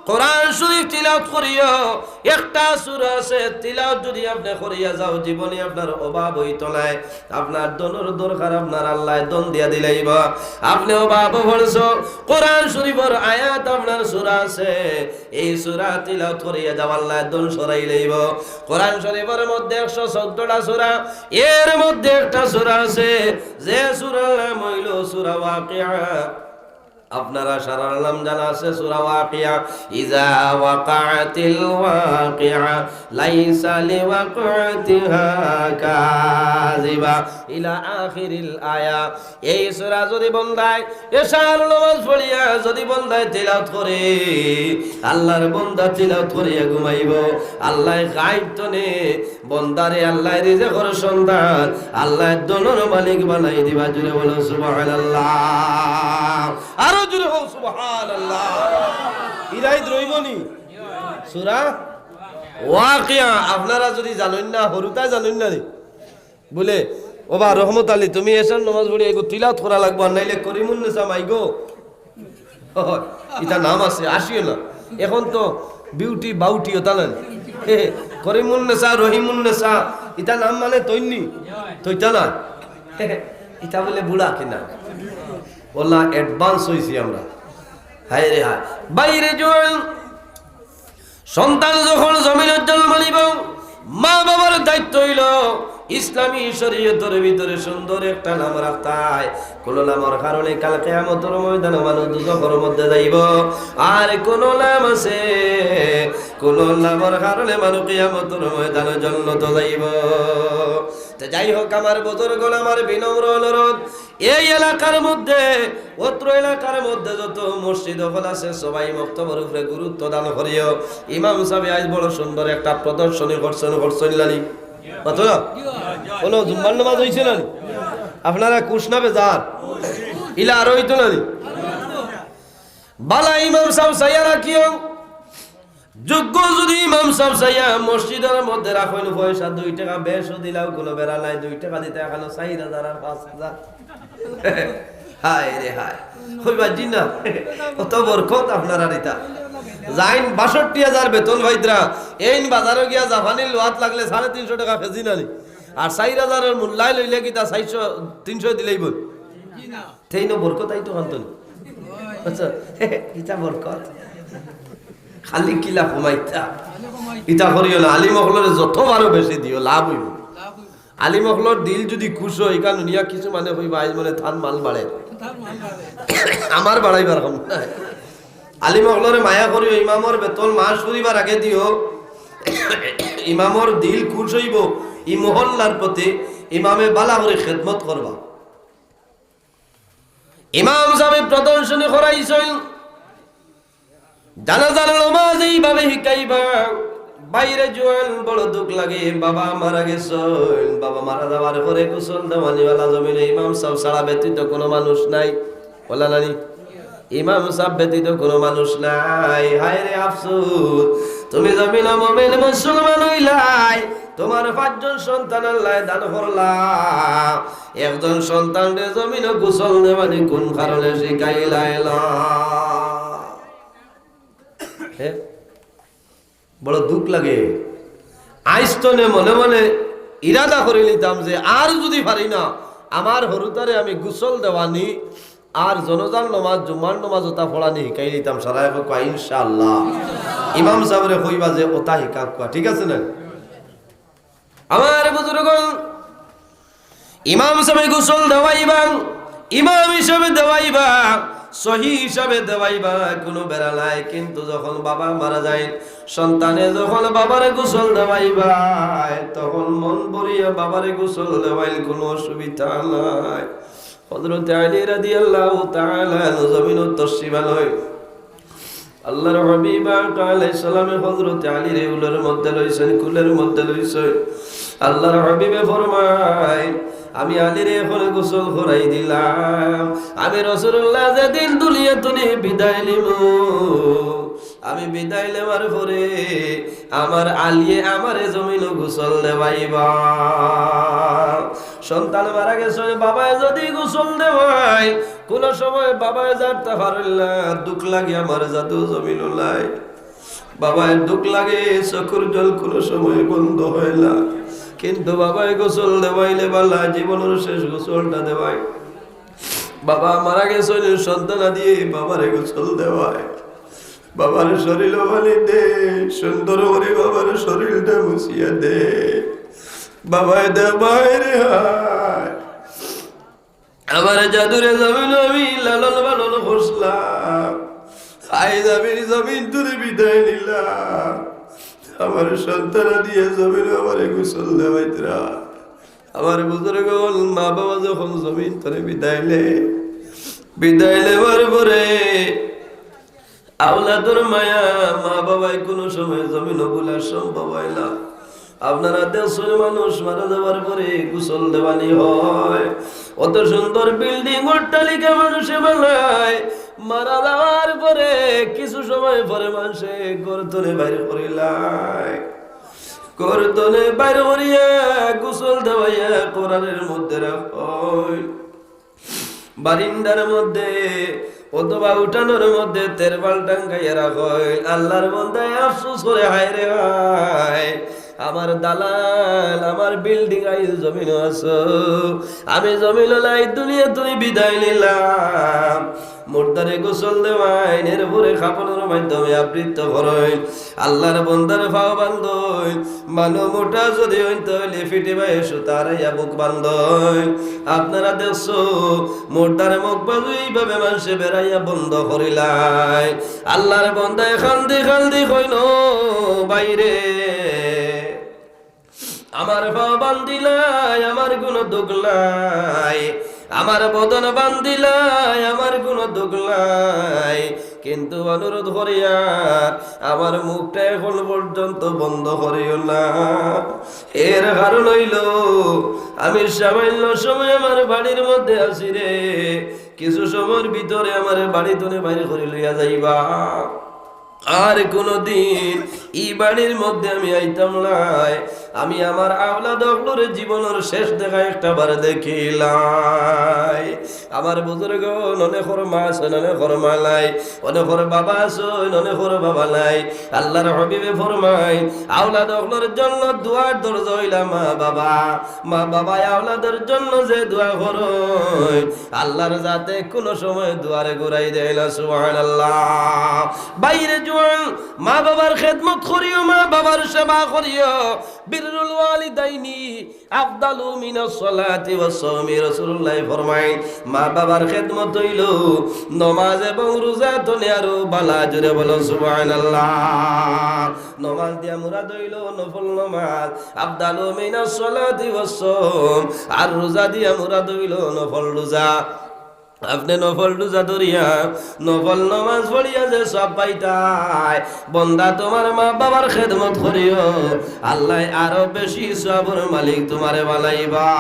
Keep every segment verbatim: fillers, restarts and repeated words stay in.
কোরআন শরীফ তিলাওয়াত করিও। একটা সূরা আছে, তিলাওয়াত যদি আপনে করিয়া যাও, জীবনে আপনার অভাব অইতো নায়। আপনার ধনর দরকার, আপনার আল্লায় ধন দিয়া দিলাইবা। আপনে অভাবো পড়ছো, কোরআন শরীফর আয়াত আপনার সূরা আছে, এই সূরা তিলাওয়াত করিয়া যাও, আল্লায় ধন সরাই লইবো। কোরআন শরীফর মধ্যে একশো চৌদ্দটা সূরা, এর মধ্যে একটা সূরা আছে, যে সূরার নাম অইলো সূরা ওয়াকিয়া। আপনারা সারার নাম জানা আছে সূরা ওয়াকিয়া, ইযা ওয়াকাআতিল ওয়াকিয়া, লাইসা লিওয়াকাতিহা কাযিবা, ইলা আখিরিল আয়া। এই সূরা যদি বন্দায় এশার নামাজ পড়িয়া যদি বন্দায় তিলাওয়াত করে, আল্লাহর বন্দা তিলাওয়াত করিয়া ঘুমাইবো, আল্লায় গাইব তনে বন্দারে আল্লায় রিজিকর সন্তান, আল্লায় ধনর মালিক বানাই দিবা। জুরে বলো সুবহানাল্লাহ। আরো জুরে বলো সুবহানাল্লাহ। ইরাইত রইবনি? সূরা ওয়াকিয়া। আপনারা যদি জানইন না, হুরুতায় জানইন না নি? বুলে, "ওবা রহমত আলী, তুমি এশার নামাজ পড়ি এগু তিলাওয়াত করা লাগবো, আর নাইলে করিমুন্নেসা মাইগো।" ইতা নাম আছে, আসিও না। এখন তো বিউটি বাউটি ওতা নানি। করিমুন্নেসা, রহিমুন্নেসা, ইতা নাম মানে তৈন্নি, তৈতা না। ইতা বুলে বুড়া কিনা? ওলা advance অইছি আমরা। হায় রে হায়। বাইরে জোয়ান সন্তান যখন জমিনো জন্ম নিবো, মা-বাবার দায়িত্ব অইলো ইসলামী শরীয়তর ভিতরে সুন্দর একটা নাম রাখতায়। কুনু নামর কারণে কাল কিয়ামতর ময়দানো মানুষ দুজখর মধ্যে যাইবো, আর কুনু নাম আছে, কুনু নামর কারণে মানুষ কিয়ামতর ময়দানো জন্নতো যাইবো। তে যাই হোক, আমার বুজুর্গণ, আমার বিনম্র অনুরোধ, এই এলাকার মধ্যে, অত্র এলাকার মধ্যে যত মসজিদ অকল আছে, সবাই মক্তবর উপরে গুরুত্ব দান করিও। ইমাম সাবে আইজ বড় সুন্দর একটা প্রদর্শনী করছইন, করছইন নানি? মাতো না? কুনু জুম্মার নামাজ অইছে নানি? আপনারা খুশ না বেজার? ইলা আরো অইতো নানি? বালা ইমাম সাব চাইয়া রাখিও। যোগ্য যদি ইমাম সাব চাইয়া মসজিদর মধ্যে রাখইন, পয়সা দুই টেকা বেশও দিলাও কুনু বেড়া নাই, দুই টেকা দিতা অখানো চাইর হাজার আর পাঁচ হাজার। হায় রে হায়, কইবা জি না, কত বরকত আপনারার ইতা। যাইন বাষট্টি হাজার বেতন পাইতরা, এইন বাজারো গিয়া জাপানি লোয়াত লাগলে সাড়ে তিনশো টেকা কেজি নানি, আর চাইর হাজারর মূল্যায় লইলে কিতা চাইরশো, তিনশো দিলাইবো? তেইনও বরকত আইতো কানতো নি। আচ্ছা, ইতা বরকত। খালি কিলা কমাইতা। ইতা করিও না, আলিম অকলরে যত পারো বেশি দিও, লাভ অইবো। আলিম অকলর দিল যদি খুশ অয়, ইখান হুনিয়া কিছু মানে কইবা, "আইজ মনে তান মাল বাড়ের।" আমার বাড়াইবার কাম নাই। আলিম অকলরে মায়া করিও, ইমামর বেতন মাস ফুরিবার আগে দিও। ইমামর দিল খুশ অইবো, ই মহল্লার প্রতি ইমামে বালা করি খেদমত করবা। ইমাম সাবে প্রদর্শনী করাইছইন, জানাজার নমাজ এইভাবে হিকাইবা। বাইরে জোয়ান বড় দুখ লাগে, বাবা মারা গেছইন, বাবা মারা যাওয়ার পরে গোসল দেওয়ানিওয়ালা জমিনে ইমাম সাব ছাড়া ব্যতীত কুনু মানুষ নাই। বলা নানি? ইমাম সাব ব্যতীত কুনু মানুষ নাই। হায় রে আফসোস, তুমি জমিনো মুমিন মুসলমান অইলায়, তুমার পাঁচজন সন্তান আল্লায় দান করলা, একজন সন্তানরে জমিনো গোসল দেওয়ানি কুন কারণে শিখাইলায় না? হে? বড় দুখ লাগে। আইজ তনে মনে মনে ইরাদা করিলিতাম যে আর যুদি পারি না, আমার হুরুতারে আমি গোসল দেওয়ানি আর জানাজার নমাজ, জুমার নমাজ ওতা পড়ানি হিকাইলিতাম, সারায় কউক্কা ইনশাআল্লাহ। ইমাম সাবরে কইবা যে ওতা হিকাউক্কা, ঠিক আছে না? আমার বুজুর্গণ, ইমাম সাবে গোসল দেওয়াইবা, ইমাম হিসাবে দেওয়াইবা, সহি হিসাবে দেওয়াইবা, কুনু বেড়া নাই। কিন্তু যখন বাবা মারা যায়, সন্তানে যখন বাবারে গোসল দেওয়াইবা, তখন মন ভরিয়া বাবারে গোসল দেওয়াইল, কুনু অসুবিধা নাই। হযরতে আলী রাদিয়াল্লাহু তাআলা আনহু জমিনো তশরিফ আনইন। আল্লাহর হাবিব আকা আলাইহিস সালামে হযরতে আলীরে উলর মধ্যে লইছইন, কুলর মধ্যে লইছইন। আল্লাহর হাবিবে ফরমাইন, "আমি আলীরে এখন গোসল করাই দিলাম। আমি রাসূলুল্লাহ যেদিন দুনিয়া তনে বিদায় নিমু, আমি বিদায় নেওয়ার পরে আমার আলীয়ে আমারে জমিনো গোসল দেওয়াইবা।" সন্তান মারা গেছে, বাবায় যুদি গোসল দেওয়াইন, কুনু সময় বাবায় জারতা পারইন না, দুখ লাগে আমার জাদু জমিনো নাই। বাবায় দুঃখ লাগে, চকুর জল কোনো সময় বন্ধ হয় না। কিন্তু বাবায় গোসল দেওয়াইলে বালা, জীবনের শেষ গোসলটা দেওয়ায়। বাবা মারা গেছইন, সন্তানাদিয়ে বাবারে গোসল দেওয়ায়। বাবার শরীল পানি দে, সুন্দর করি বাবার শরীলটা মুছিয়া দে। বাবায় দে বাইরে হায়। আমার জাদুরে জমিন আমি লালন পালন করছিলাম, আইজ আমি জমিন তনে বিদায় নিলাম। আমার সন্তানাদিয়ে জমিন আমারে গোসল দেওয়াইতরা। আমার বুজুর্গ অকল, মা বাবা যখন জমিন তনে বিদায় নেয়, বিদায় নেওয়ার পরে আওলাদর মায়া, মা বাবায় কোনো সময় জমিনও ভুলা সম্ভব হয় না। আপনারা দেখছইন, মানুষ মারা যাওয়ার পরে গোসল দেওয়ানি হয়, অত সুন্দর বিল্ডিং অট্টালিকা মানুষে বানায়, মারা যাওয়ার পরে কিছু সময় পরে মানষে ঘর তনে বাইর করিলায়, ঘর তনে বাইর করিয়া গোসল দেওয়াইয়া কোরআনের মধ্যে রাখইন। বারিন্দার মধ্যে অথবা উঠানোর মধ্যে তেরপাল টাঙ্গাইয়া রাখইন। আল্লাহর বন্দায় আফসোস করে, হায় রে হায়, আমার দালাল, আমার বিল্ডিং আইজ জমিনও আছো, আমি জমিনও নাই, দুনিয়া তনে বিদায় নিলাম। মুর্দারে গোসল দেওয়াইন, এরপরে কাফনের মাধ্যমে আবৃত করইন। আল্লাহর বন্দার পাও বান্ধইন, মানু মোটা যদি অইন তাইলে ফিটি বায় সুতা আড়াইয়া বুক বান্ধইন। আপনারা দেখছো, মুর্দার মুখ বাজু এইভাবে মানষে বেড়াইয়া বন্ধ করিলায়। আল্লাহর বন্দায় কান্দি কান্দি কইন, "ও ভাইরে, আমার পাও বান্ধিলায়, আমার কোনো দুঃখ নাই, আমার বদন বান্ধিলায়, আমার কোনো দুঃখ নাই, কিন্তু অনুরোধ করিয়ার আমার মুখটা এখন পর্যন্ত বন্ধ করিও না। এর কারণ অইলো, আমি সামান্য সময় আমার বাড়ির মধ্যে আছি রে, কিছু সময়র ভিতরে আমার বাড়ি তনে বাইর করি লইয়া যাইবা।" আর কোনোদিন ই বাড়ির মধ্যে আমি আইতাম নায়। আমি আমার আওলাদ অকলরে জীবনর শেষ দেখা একটা বার দেখিলাই। আমার বুজুর্গ অকল, অনেকর মা আছইন, অনেকর মা নাই, অনেকর বাবা আছইন, অনেকর বাবা নাই। আল্লাহর হাবিবে ফরমাইন, আওলাদ অকলর জন্য দোয়ার দরজা অইলা মা বাবা। মা বাবায় আওলাদর জন্য যে দোয়া করইন, আল্লাহর জাতে কোনো সময় দোয়ারে ঘুরাই দেয় না। সুবহানাল্লাহ। ভাইরে জোয়ান, মা বাবার খেদমত করিও, মা বাবার সেবা করিও। বিররুল ওয়ালিদাইনি আফদালু মিনাস সালাতি ওয়াস সাওমি। রাসূলুল্লাহ ফরমাইন, মা বাবার খেদমত অইলো নমাজ এবং রোজা তনে আরো বালা। জোরে বলো সুবহানাল্লাহ। নমাজ দিয়া মুরাদ অইলো নফল নমাজ, আফদালু মিনাস সালাতি ওয়াস সাওম। আর রোজা দিয়া মুরাদ অইলো নফল রোজা। আপনে নফল রোজা ধরিয়া, নফল নমাজ পড়িয়া যে সওয়াব পাইতায়, বন্দা, তুমার মা বাবার খেদমত করিও, আল্লায় আরো বেশি সওয়াবর মালিক তুমারে বানাইবা।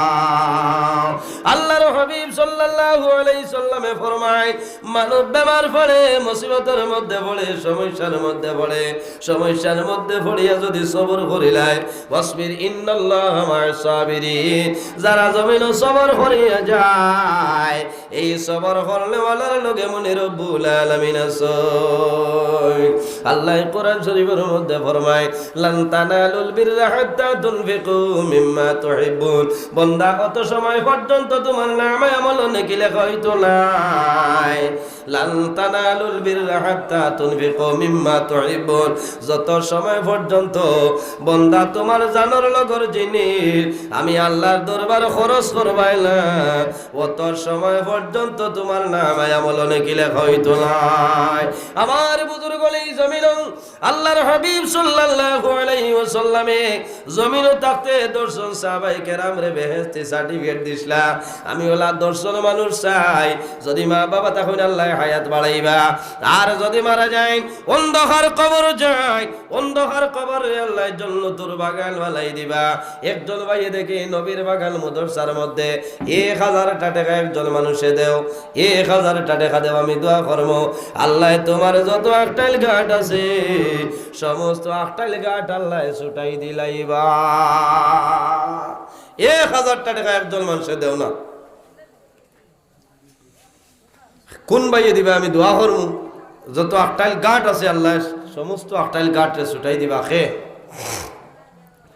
আল্লাহর হাবিব সাল্লাল্লাহু আলাইহি সাল্লামে ফরমায়, মানুষ বেমার পড়ে, মুসিবতর মধ্যে পড়ে, সমস্যার মধ্যে পড়ে, সমস্যার মধ্যে পড়িয়া যদি সবর করিলায়, ওয়াসবির ইন্নাল্লাহা মা'আস সাবিরিন, যারা জমিনো সবর করিয়া যায়, এই সবর করনেওয়ালার লগে মনে রব্বুল আলামিন আছইন। আল্লায় কোরআন শরীফর মধ্যে ফরমায়, "লান তানালুল বিররা হাত্তা তুনফিকু মিম্মা তুহিব্বুন।" বন্দা, অত সময় পর্যন্ত তুমার নামায় আমল নেকি লেখা অইতো নায়। "লান তানালুল বিররা হাত্তা তুনফিকু মিম্মা তুহিব্বুন।" যত সময় পর্যন্ত বন্দা তুমার জানর লগর জিনিস আমি আল্লাহর দরবারো খরচ করবায় না, অত সময় পর্যন্ত তুমার নামায় আমল নেকি লেখা অইতো নায়। আমার বুজুর্গ অকল, ই জমিনো আল্লাহর হাবিব সাল্লাল্লাহু আলাইহি ওয়াসাল্লামে জমিনো থাকতে দশজন সাহাবায়ে কেরামরে বেহেশতি সার্টিফিকেট দিছলা। আমি অলা দশজন মানুষ চাই, যদি মা বাবা থাকইন আল্লায় হায়াত বাড়াইবা, আর যদি মারা যাইন অন্ধকার কবরো যাইন, অন্ধকার কবররে আল্লায় জন্নতর বাগান বানাই দিবা। একজন ভাইয়ে দেখি নবীর বাগান মাদ্রাসার মধ্যে এক হাজারটা টেকা একজন মানুষে দেও, এক হাজারটা টেকা দেও, আমি দোয়া করমু, আল্লায় তুমার যত আখটাইল গাট আছে, সমস্ত আখটাইল গাট আল্লায় ছুটাই দিলাইবা। এক হাজারটা টেকা একজন মানুষে দেও না। কোন ভাইয়ে দিবা, আমি দোয়া করমু, যত আখটাইল গাট আছে আল্লায় সমস্ত আখটাইল গাটরে ছুটাই দিবা খে।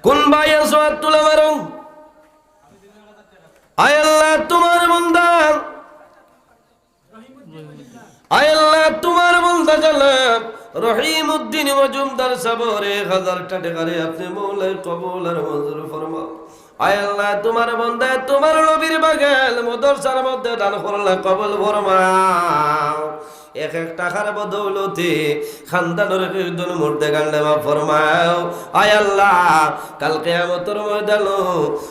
কুন ভাই আছো, আত তুলা মারো। আয় আল্লাহ, তুমার বন্দা, আয় আল্লাহ, তুমার বন্দা জনাব রহিমউদ্দিন মজুমদার সাবর এক হাজার টেকারে আপনে মওলায় কবুল আর মঞ্জুর ফরমাও। আয় আল্লাহ, তুমার বন্দায় তুমার নবীর বাগান মাদ্রাসার মধ্যে দান করলা, কবুল ফরমাও। এক এক টেকার বদৌলতে খান্দানর একজন মুর্দেগান মাফ ফরমাও। আয় আল্লাহ, কাল কিয়ামতর ময়দানো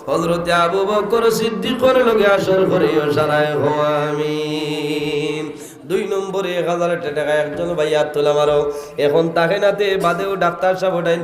হযরতে আবু বকর সিদ্দিকর লগে হাশর করিও, সারায় কও আমিন। দুই নম্বরে এক হাজার টেকা একজন ভাই আত তুলা মারো। এখন থাকে না তে বাদেও ডাক্তার সাব উঠাইন